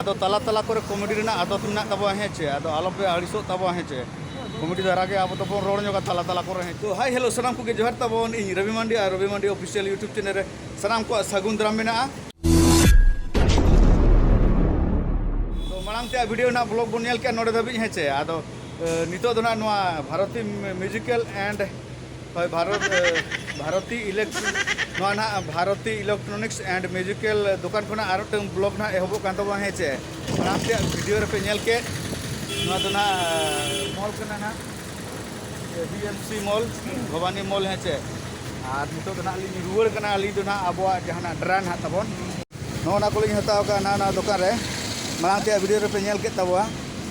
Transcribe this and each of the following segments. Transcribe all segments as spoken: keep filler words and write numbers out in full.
ᱟᱫᱚ ᱛᱟᱞᱟ ᱛᱟᱞᱟ ᱠᱚᱨᱮ ᱠᱚᱢᱮᱰᱤ ᱨᱮᱱᱟᱜ ᱟᱫᱚᱛ ᱢᱮᱱᱟᱜ ᱛᱟᱵᱚᱱᱟ, ᱦᱮᱸ ᱪᱮ? ᱟᱫᱚ ᱟᱞᱚᱯᱮ ᱟᱹᱲᱤᱥᱚᱜ ᱛᱟᱵᱚᱱᱟ, ᱦᱮᱸ ᱪᱮ? ᱠᱚᱢᱮᱰᱤ ᱫᱷᱟᱨᱟ ᱜᱮ ᱟᱵᱚ ᱫᱚᱵᱚᱱ ᱨᱚᱲ ᱧᱚᱜᱟ ᱛᱟᱞᱟ ᱛᱟᱞᱟ ᱠᱚᱨᱮ, ᱦᱮᱸ ᱪᱮ? ᱛᱚ, ᱦᱟᱭ, ᱦᱮᱞᱳ, ᱥᱟᱱᱟᱢ ᱠᱚᱜᱮ ᱡᱚᱦᱟᱨ ᱛᱟᱵᱚᱱ᱾ ᱤᱧ ᱨᱚᱵᱤ ᱢᱟᱱᱰᱤ ᱟᱨ ᱨᱚᱵᱤ ᱢᱟᱱᱰᱤ ᱚᱯᱷᱤᱥᱤᱭᱟᱞ YouTube ᱪᱮᱱᱮᱞ ᱨᱮ ᱥᱟᱱᱟᱢ ᱠᱚᱣᱟᱜ ᱥᱟᱹᱜᱩᱱ ᱫᱟᱨᱟᱢ ᱢᱮᱱᱟᱜᱼᱟ᱾ ᱛᱚ, ᱢᱟᱲᱟᱝ ᱛᱮᱭᱟᱜ ᱵᱷᱤᱰᱤᱭᱳ ᱨᱮᱱᱟᱜ ᱵᱞᱚᱜ ᱵᱚᱱ ᱧᱮᱞ ᱠᱮᱜᱼᱟ ᱱᱚᱰᱮ ᱫᱷᱟᱹᱵᱤᱡ, ᱦᱮᱸ ᱪᱮ? ᱟᱫᱚ, ᱮ, ᱱᱤᱛᱚᱜ ᱫᱚ ᱱᱟᱦᱟᱜ ᱱᱚᱣᱟ ᱵᱷᱟᱨᱚᱛᱤ ᱢᱤᱣᱡᱤᱠᱟᱞ ᱮᱱᱰ ᱦᱳᱭ, ᱵᱷᱟᱨᱚᱛ, ᱮ, ᱵᱷᱟᱨᱚᱛᱤ ᱤᱞᱮᱠ-, ᱱᱚᱣᱟ ᱱᱟᱦᱟᱜ ᱵᱷᱟᱨᱚᱛᱤ ᱤᱞᱮᱠᱴᱨᱚᱱᱤᱠᱥ ᱮᱱᱰ ᱢᱤᱣᱡᱤᱠᱟᱞ ᱫᱚᱠᱟᱱ ᱠᱷᱚᱱᱟᱜ ᱟᱨ ᱢᱤᱫᱴᱟᱝ ᱵᱞᱚᱜ ᱱᱟᱦᱟᱜ ᱮᱦᱚᱵᱚᱜ ᱠᱟᱱ ᱛᱟᱵᱚᱱᱟ, ᱦᱮᱸ ᱪᱮ? ᱢᱟᱲᱟᱝ ᱛᱮᱭᱟᱜ ᱵᱷᱤᱰᱤᱭᱳ ᱨᱮᱯᱮ ᱧᱮᱞ ᱠᱮᱫ, ᱱᱚᱣᱟ ᱫᱚ ᱱᱟᱦᱟᱜ, ᱮ, ᱢᱚᱞ ᱠᱟᱱᱟ ᱱᱟᱦᱟᱜ, ᱮ, ᱵᱤ ᱮᱢ ᱥᱤ ᱢᱚᱞ, ᱵᱷᱚᱵᱟᱱᱤ ᱢᱚᱞ, ᱦᱮᱸ ᱪᱮ? ᱟᱨ ᱱᱤᱛᱚᱜ ᱫᱚ ᱱᱟᱦᱟᱜ ᱞᱤᱧ ᱨᱩᱣᱟᱹᱲ ᱠᱟᱱᱟ, ᱟᱹᱞᱤᱧ ᱫᱚ ᱱᱟᱦᱟᱜ ᱟᱵᱚᱣᱟᱜ ᱡᱟᱦᱟᱱᱟᱜ ᱰᱨᱟ ᱱᱟᱦᱟᱜ ᱛᱟᱵᱚᱱ᱾ ᱱᱚᱜᱼᱚ ᱱᱟ ᱠᱚᱞᱤᱧ ᱦᱟᱛᱟᱣ ᱠᱟᱜᱼᱟ ᱱᱟᱦᱟᱜ ᱱᱚᱣᱟ ᱫᱚᱠᱟᱱ ᱨᱮ᱾ ᱢᱟᱲᱟᱝ ᱛᱮᱭᱟᱜ ᱵᱷᱤᱰᱤᱭᱳ ᱨᱮᱯᱮ ᱧᱮᱞ ᱠᱮᱫ ᱛᱟᱵᱚᱣᱟ,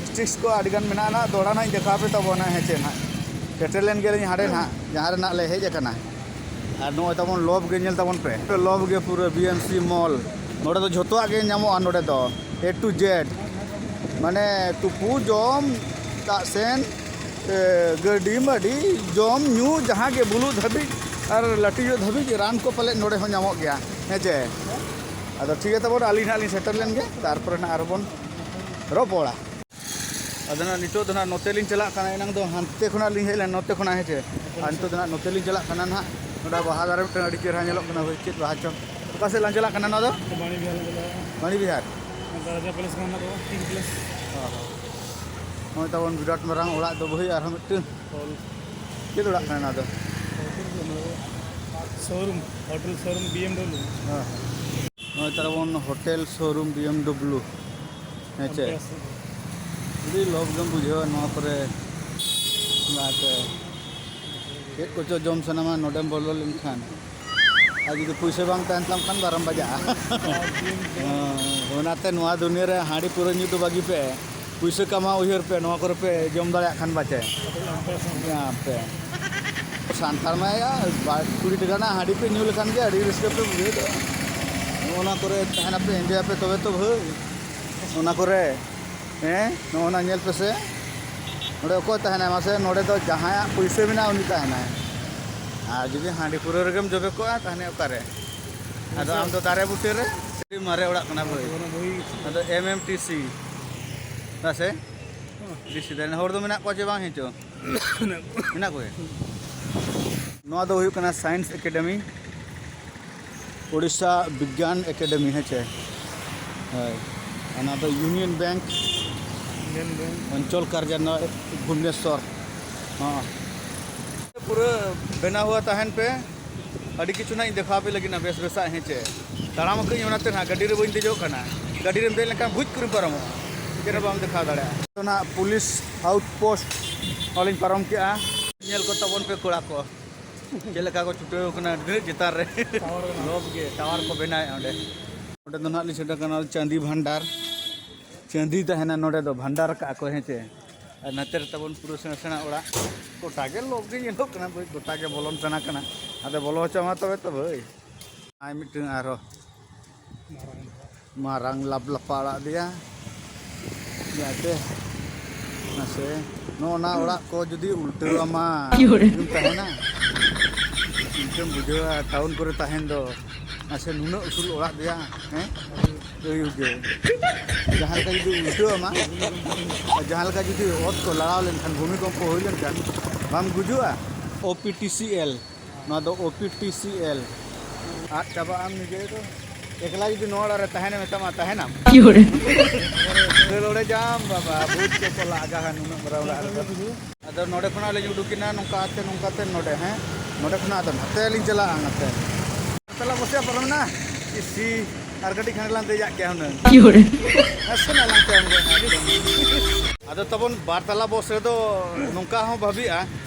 ᱥᱴᱤᱠᱥ ᱠᱚ ᱟᱹᱰᱤ ᱜᱟᱱ ᱢᱮᱱᱟᱜᱼᱟ ᱱᱟᱦᱟᱜ, ᱫᱚᱦᱲᱟ ᱱᱟᱦᱟᱜ ᱤᱧ ᱫᱮᱠᱷᱟᱣ ᱯᱮ ᱛᱟᱵᱚᱱᱟ ᱱᱟᱦᱟᱜ, ᱦᱮᱸ ᱪᱮ ᱱᱟᱦᱟᱜ? ᱥᱮᱴᱮᱨ ᱞᱮᱱ ᱜᱮᱭᱟᱞᱤᱧ ᱦᱟᱸᱰᱮ ᱱᱟᱦᱟᱜ, ᱡᱟᱦᱟᱸ ᱨᱮ ᱱᱟᱦᱟᱜ ᱞᱮ ᱦᱮᱡ ᱟᱠᱟᱱᱟ᱾ ᱟᱨ ᱱᱚᱜᱼᱚᱭ ᱛᱟᱵᱚᱱ ᱞᱚᱵᱽ ᱜᱮ ᱧᱮᱞ ᱛᱟᱵᱚᱱ ᱯᱮ, ᱞᱚᱵᱽ ᱜᱮ ᱯᱩᱨᱟᱹ ᱵᱤ ᱮᱢ ᱥᱤ ᱢᱚᱞ᱾ ᱱᱚᱰᱮ ᱫᱚ ᱡᱷᱚᱛᱚᱣᱟᱜ ᱜᱮ ᱧᱟᱢᱚᱜᱼᱟ ᱱᱚᱰᱮ ᱫᱚ, A to Z᱾ ᱢᱟᱱᱮ ᱛᱩᱯᱩ, ᱡᱚᱢ, ᱫᱟᱜ ᱥᱮᱱ, ᱮ, ᱜᱟᱹᱰᱤ ᱢᱟᱹᱰᱤ, ᱡᱚᱢ ᱧᱩ, ᱡᱟᱦᱟᱸ ᱜᱮ ᱵᱩᱞᱩᱜ ᱫᱷᱟᱹᱵᱤᱡ ᱟᱨ ᱞᱟᱹᱴᱤᱡᱚᱜ ᱫᱷᱟᱹᱵᱤᱡ ᱨᱟᱱ ᱠᱚ ᱯᱟᱞᱮᱫ ᱱᱚᱰᱮ ᱦᱚᱸ ᱧᱟᱢᱚᱜ ᱜᱮᱭᱟ, ᱦᱮᱸ ᱪᱮ? ᱟᱫᱚ ᱴᱷᱤᱠ ᱜᱮᱭᱟ ᱛᱟᱵᱚᱱ, ᱟᱹᱞᱤᱧ ᱱᱟᱦᱟᱜ ᱞᱤᱧ ᱥᱮᱴᱮᱨ ᱞᱮᱱ ᱜᱮ, ᱛᱟᱨᱯᱚᱨᱮ ᱱᱟᱦᱟᱜ ᱟᱨᱦᱚᱸ ᱵᱚᱱ ᱨᱚᱯᱚᱲᱟ᱾ ᱟᱫᱚ ᱱᱟᱦᱟᱜ ᱱᱤᱛᱚᱜ ᱫᱚ ᱱᱟᱦᱟᱜ ᱱᱚᱛᱮ ᱞᱤᱧ ᱪᱟᱞᱟᱜ ᱠᱟᱱᱟ, ᱮᱱᱟᱝ ᱫᱚ ᱦᱟᱱᱛᱮ ᱠᱷᱚᱱᱟᱜ ᱞᱤᱧ ᱦᱮᱡ ᱞᱮᱱᱟ, ᱱᱚᱛᱮ ᱠᱷᱚᱱᱟᱜ, ᱦᱮᱸ ᱪᱮ? ᱟᱨ ᱱᱤᱛᱚᱜ ᱫᱚ ᱱᱟᱦᱟᱜ ᱱᱚᱛᱮ ᱞᱤᱧ ᱪᱟᱞᱟᱜ ᱠᱟᱱᱟ ᱱᱟᱦᱟᱜ᱾ ᱱᱚᱰᱮ ᱵᱟᱦᱟ ᱫᱟᱨᱮ ᱢᱤᱫᱴᱟᱝ ᱟᱹᱰᱤ ᱪᱮᱦᱨᱟ ᱧᱮᱞᱚᱜ ᱠᱟᱱᱟ, ᱦᱳᱭ, ᱪᱮᱫ ᱵᱟᱦᱟ ᱪᱚᱝ? ᱚᱠᱟ ᱥᱮᱫ ᱞᱟᱝ ᱪᱟᱞᱟᱜ ᱠᱟᱱᱟ ᱱᱚᱣᱟ ᱫᱚ? ᱵᱟᱹᱱᱤ ᱵᱤᱦᱟᱨ ᱞᱟᱝ ᱪᱟᱞᱟᱜᱼᱟ᱾ ᱵᱟᱹᱱᱤ ᱵᱤᱦᱟᱨ? ᱨᱟᱡᱟ ᱯᱮᱞᱮᱥ ᱠᱟᱱᱟ ᱱᱚᱣᱟ ᱫᱚ, ᱠᱤᱝ ᱯᱮᱞᱮᱥ᱾ ᱚ᱾ ᱱᱚᱜᱼᱚᱭ ᱛᱟᱵᱚᱱ ᱵᱤᱨᱟᱴ ᱢᱟᱨᱟᱝ ᱚᱲᱟᱜ ᱫᱚ ᱵᱚᱦᱤ ᱟᱨᱦᱚᱸ ᱢᱤᱫᱴᱟᱝ᱾ ᱦᱚᱞ᱾ ᱪᱮᱫ ᱚᱲᱟᱜ ᱠᱟᱱᱟ ᱱᱚᱣᱟ ᱫᱚ? ᱥᱳᱨᱩᱢ, ᱦᱳᱴᱮᱞ ᱥᱳᱨᱩᱢ ᱵᱤ ᱮᱢ ᱰᱟᱵᱞᱤᱭᱩ᱾ ᱦᱮᱸ᱾ ᱱᱚᱜᱼᱚᱭ ᱛᱟᱵᱚᱱ ᱦᱳᱴᱮᱞ ᱥᱳᱨᱩᱢ ᱵᱤ ᱮᱢ ᱰᱟᱵᱞᱤᱭᱩ᱾ ᱦᱮᱸ ᱪᱮ? ᱟᱹᱰᱤ ᱞᱚᱵᱽ ᱜᱮᱢ ᱵᱩᱡᱷᱟᱹᱣᱟ ᱱᱚᱣᱟ ᱠᱚᱨᱮ᱾ ᱚᱱᱟᱛᱮ ᱪᱮᱫ ᱠᱚᱪᱚ ᱡᱚᱢ ᱥᱟᱱᱟᱢᱟ ᱱᱚᱰᱮᱢ ᱵᱚᱞᱚ ᱞᱮᱱᱠᱷᱟᱱ᱾ ᱟᱨ ᱡᱩᱫᱤ ᱯᱩᱭᱥᱟᱹ ᱵᱟᱝ ᱛᱟᱦᱮᱱ ᱛᱟᱢ ᱠᱷᱟᱱ ᱵᱟᱨᱚᱢ ᱵᱟᱡᱟᱜᱼᱟ᱾ ᱦᱮᱸ, ᱚᱱᱟᱛᱮ ᱱᱚᱣᱟ ᱫᱩᱱᱤᱭᱟᱹ ᱨᱮ ᱦᱟᱺᱰᱤ ᱯᱟᱹᱣᱨᱟᱹ ᱧᱩ ᱫᱚ ᱵᱟᱹᱜᱤ ᱯᱮ, ᱯᱩᱭᱥᱟᱹ ᱠᱟᱢᱟᱣ ᱩᱭᱦᱟᱹᱨ ᱯᱮ, ᱱᱚᱣᱟ ᱠᱚᱨᱮ ᱯᱮ ᱡᱚᱢ ᱫᱟᱲᱮᱭᱟᱜ ᱠᱷᱟᱱ ᱵᱟᱪᱮ᱾ ᱧᱟᱢ ᱯᱮ᱾ ᱥᱟᱱᱛᱟᱲ ᱢᱟ ᱭᱟ, ᱵᱟ-, ᱠᱩᱲᱤ ᱴᱟᱠᱟ ᱨᱮᱱᱟᱜ ᱦᱟᱺᱰᱤ ᱯᱮ ᱧᱩ ᱞᱮᱠᱷᱟᱱ ᱜᱮ ᱟᱹᱰᱤ ᱨᱟᱹᱥᱠᱟᱹ ᱯᱮ ᱵᱩᱡᱷᱟᱹᱣ ᱫᱚ᱾ ᱱᱚᱜᱼᱚ ᱱᱚᱣᱟ ᱠᱚᱨᱮ ᱛᱟᱦᱮᱱᱟᱯᱮ, ᱮᱱᱡᱚᱭᱟᱯᱮ, ᱛᱚᱵᱮ ᱛᱚ ᱵᱷᱟᱹᱭ᱾ ᱚᱱᱟ ᱠᱚᱨᱮ, ᱦᱮᱸ, ᱱᱚᱜᱼᱚ ᱱᱟ ᱧᱮᱞ ᱯᱮᱥᱮ, ᱱᱚᱰᱮ ᱚᱠᱚᱭ ᱛᱟᱦᱮᱱᱟᱭ ᱢᱟᱥᱮ? ᱱᱚᱰᱮ ᱫᱚ ᱡᱟᱦᱟᱸᱭᱟᱜ ᱯᱩᱭᱥᱟᱹ ᱢᱮᱱᱟᱜᱼᱟ, ᱩᱱᱤ ᱛᱟᱦᱮᱱᱟᱭ᱾ ᱟᱨ ᱡᱩᱫᱤ ᱦᱟᱺᱰᱤ ᱯᱟᱹᱣᱨᱟᱹ ᱨᱮᱜᱮᱢ ᱡᱚᱵᱮ ᱠᱚᱜᱼᱟ, ᱛᱟᱦᱚᱞᱮ ᱚᱠᱟᱨᱮ? ᱟᱫᱚ ᱟᱢ ᱫᱚ ᱫᱟᱨᱮ ᱵᱩᱴᱟᱹ ᱨᱮ, ᱟᱹᱰᱤ ᱢᱟᱨᱮ ᱚᱲᱟᱜ ᱠᱟᱱᱟ ᱵᱷᱟᱹᱭ᱾ ᱚᱱᱟ ᱵᱳᱭ ᱟᱫᱚ ᱮᱢ ᱮᱢ ᱴᱤ ᱥᱤ, ᱦᱮᱸ ᱥᱮ? ᱦᱮᱸ᱾ ᱰᱤ ᱥᱤ ᱫᱚ ᱦᱚᱲ ᱫᱚ ᱢᱮᱱᱟᱜ ᱠᱚᱣᱟ ᱪᱮ ᱵᱟᱝ ᱦᱮᱸ ᱪᱚ? ᱢᱮᱱᱟᱜ ᱠᱚᱣᱟ᱾ ᱢᱮᱱᱟᱜ ᱠᱚᱜᱮ᱾ ᱱᱚᱣᱟ ᱫᱚ ᱦᱩᱭᱩᱜ ᱠᱟᱱᱟ ᱥᱟᱭᱮᱱᱥ ᱮᱠᱟᱰᱮᱢᱤ, ᱳᱰᱤᱥᱟ ᱵᱤᱜᱽᱜᱟᱱ ᱮᱠᱟᱰᱮᱢᱤ, ᱦᱮᱸ ᱪᱮ? ᱦᱳᱭ, ᱚᱱᱟ ᱫᱚ ᱤᱭᱩᱱᱤᱭᱚᱱ ᱵᱮᱝᱠ, ᱤᱭᱩᱱᱤᱭᱚᱱ ᱵᱮᱝᱠ᱾ ᱚᱧᱪᱚᱞ ᱠᱟᱨᱡᱟᱞᱚᱭ, ᱵᱷᱩᱵᱽᱱᱮᱥᱚᱨ᱾ ᱦᱚᱸ᱾ ᱯᱩᱨᱟᱹ ᱵᱮᱱᱟᱣ ᱦᱩᱣᱟ ᱛᱟᱦᱮᱱ ᱯᱮ, ᱟᱹᱰᱤ ᱠᱤᱪᱷᱩ ᱱᱟᱜ ᱤᱧ ᱫᱮᱠᱷᱟᱣ ᱟᱯᱮ ᱞᱟᱹᱜᱤᱫ ᱱᱟ ᱵᱮᱥ ᱵᱮᱥᱟᱜ, ᱦᱮᱸ ᱪᱮ? ᱛᱟᱲᱟᱢ ᱟᱹᱠᱟᱹᱧ ᱚᱱᱟᱛᱮ ᱱᱟᱜ ᱜᱟᱹᱰᱤ ᱨᱮ ᱵᱟᱹᱧ ᱫᱮᱡᱚᱜ ᱠᱟᱱᱟ, ᱜᱟᱹᱰᱤ ᱨᱮᱢ ᱫᱮᱡ ᱞᱮᱱᱠᱷᱟᱱ ᱵᱷᱩᱡᱽ ᱠᱚᱨᱮᱢ ᱯᱟᱨᱚᱢᱚᱜᱼᱟ, ᱪᱮᱫ ᱦᱚᱸ ᱵᱟᱢ ᱫᱮᱠᱷᱟᱣ ᱫᱟᱲᱮᱭᱟᱜᱼᱟ᱾ ᱛᱚ ᱱᱟᱜ ᱯᱩᱞᱤᱥ ᱟᱣᱩᱴ ᱯᱳᱥᱴ ᱦᱚᱸᱞᱤᱧ ᱯᱟᱨᱚᱢ ᱠᱮᱜᱼᱟ, ᱧᱮᱞ ᱠᱚ ᱛᱟᱵᱚᱱ ᱯᱮ ᱠᱚᱲᱟ ᱠᱚ᱾ ᱪᱮᱫ ᱞᱮᱠᱟ ᱠᱚ ᱪᱷᱩᱴᱟᱹᱣ ᱠᱟᱱᱟ ᱛᱤᱱᱟᱹᱜ ᱪᱮᱛᱟᱱ ᱨᱮ᱾ ᱴᱟᱣᱟᱨ ᱵᱮᱱᱟᱣ᱾ ᱞᱚᱵ ᱜᱮ ᱴᱟᱣᱟᱨ ᱠᱚ ᱵᱮᱱᱟᱣᱮᱫᱼᱟ ᱚᱸᱰᱮ᱾ ᱚᱸᱰᱮ ᱫᱚ ᱱᱟᱦᱟᱜ ᱞᱤᱧ ᱥᱮᱴᱮᱨ ᱠᱟᱱᱟ ᱪᱟᱸᱫᱤ ᱵᱷᱟᱱᱰᱟᱨ᱾ ᱪᱟᱸᱫᱤ ᱛᱟᱦᱮᱱᱟ ᱱᱚᱰᱮ ᱫᱚ, ᱵᱷᱟᱱᱰᱟᱨ ᱠᱟᱜᱼᱟ ᱠᱚ, ᱦᱮᱸ ᱪᱮ? ᱟᱨ ᱱᱚᱛᱮ ᱨᱮ ᱛᱟᱵᱚᱱ ᱯᱩᱨᱟᱹ ᱥᱮᱬᱟ ᱥᱮᱬᱟ ᱚᱲᱟᱜ᱾ ᱜᱚᱴᱟ ᱜᱮ ᱞᱚᱵ ᱜᱮ ᱧᱮᱞᱚᱜ ᱠᱟᱱᱟ ᱵᱷᱟᱹᱭ, ᱜᱚᱴᱟ ᱜᱮ ᱵᱚᱞᱚᱱ ᱥᱟᱱᱟ ᱠᱟᱱᱟ᱾ ᱟᱫᱚ ᱵᱚᱞᱚ ᱦᱚᱪᱚ ᱢᱟ ᱛᱚᱵᱮ ᱛᱚ ᱵᱷᱟᱹᱭ᱾ ᱟᱨ ᱢᱤᱫᱴᱟᱝ ᱟᱨᱦᱚᱸ ᱢᱟᱨᱟᱝ ᱞᱟᱯᱞᱟᱯᱟ ᱟᱲᱟᱜ ᱫᱮᱭᱟ᱾ ᱡᱟᱛᱮ ᱢᱟᱥᱮ ᱱᱚᱜᱼᱚ ᱱᱟ ᱚᱲᱟᱜ ᱠᱚ ᱡᱩᱫᱤ ᱩᱞᱴᱟᱹᱣ ᱟᱢᱟ, ᱪᱤᱠᱟᱹᱢ ᱛᱟᱦᱮᱱᱟ? ᱪᱤᱠᱟᱹᱢ ᱵᱩᱡᱷᱟᱹᱣᱟ ᱴᱟᱣᱩᱱ ᱠᱚᱨᱮ ᱛᱟᱦᱮᱱ ᱫᱚ? ᱢᱟᱥᱮ ᱱᱩᱱᱟᱹᱜ ᱩᱥᱩᱞ ᱚᱲᱟᱜ ᱫᱮᱭᱟ, ᱦᱮᱸ? ᱟᱹᱭᱩᱵ ᱜᱮ᱾ ᱡᱟᱦᱟᱸ ᱞᱮᱠᱟ ᱡᱩᱫᱤ ᱩᱞᱴᱟᱹᱣ ᱟᱢᱟ, ᱟᱨ ᱡᱟᱦᱟᱸ ᱞᱮᱠᱟ ᱡᱩᱫᱤ ᱚᱛ ᱠᱚ ᱞᱟᱲᱟᱣ ᱞᱮᱱᱠᱷᱟᱱ, ᱵᱷᱩᱢᱤᱠᱚᱢᱯᱚ ᱦᱩᱭ ᱞᱮᱱᱠᱷᱟᱱ, ᱵᱟᱢ ᱜᱩᱡᱩᱜᱼᱟ? ᱳ ᱯᱤ ᱴᱤ ᱥᱤ ᱮᱞ, ᱱᱚᱣᱟ ᱫᱚ ᱳ ᱯᱤ ᱴᱤ ᱥᱤ ᱮᱞ᱾ ᱟᱫ ᱪᱟᱵᱟᱜ ᱟᱢ ᱱᱤᱡᱮ ᱫᱚ᱾ ᱮᱠᱞᱟ ᱡᱩᱫᱤ ᱱᱚᱣᱟ ᱚᱲᱟᱜ ᱨᱮ ᱛᱟᱦᱮᱱᱮ ᱢᱮᱛᱟᱢᱟ, ᱛᱟᱦᱮᱱᱟᱢ? ᱫᱟᱹᱲ ᱚᱲᱮᱡᱟᱢ ᱵᱟᱵᱟ, ᱵᱷᱩᱛ ᱠᱚᱠᱚ ᱞᱟᱜᱟ ᱱᱩᱱᱟᱹᱜ ᱢᱟᱨᱟᱝ ᱚᱲᱟᱜ ᱨᱮᱫᱚ᱾ ᱟᱫᱚ ᱱᱚᱰᱮ ᱠᱷᱚᱱᱟᱜ ᱞᱤᱧ ᱩᱰᱩᱠᱮᱱᱟ ᱱᱚᱝᱠᱟ ᱛᱮ, ᱱᱚᱝᱠᱟ ᱛᱮ ᱱᱚᱰᱮ, ᱦᱮᱸ, ᱱᱚᱰᱮ ᱠᱷᱚᱱᱟᱜ ᱟᱫᱚ ᱱᱟᱛᱮ ᱞᱤᱧ ᱪᱟᱞᱟᱜᱼᱟ, ᱱᱟᱛᱮ᱾ ᱛᱟᱞᱟ ᱵᱚᱥᱮ ᱯᱟᱨᱚᱢ ᱮᱱᱟ᱾ ᱤᱥᱤ, ᱟᱨ ᱠᱟᱹᱴᱤᱡ ᱠᱷᱟᱱ ᱞᱟᱝ ᱫᱮᱡᱟᱜ ᱜᱮᱭᱟ ᱦᱩᱱᱟᱹᱝ᱾ ᱱᱟᱥᱮᱱᱟᱜ ᱞᱟᱝ ᱛᱟᱭᱚᱢ ᱜᱚᱫ ᱮᱱᱟ ᱮᱠᱫᱚᱢ᱾ ᱟᱫᱚ ᱛᱟᱵᱚᱱ ᱵᱟᱨ ᱛᱟᱞᱟ ᱵᱚᱥ ᱨᱮᱫᱚ ᱱᱚᱝᱠᱟ ᱦᱚᱸ ᱵᱷᱟᱹᱵᱤᱜᱼᱟ,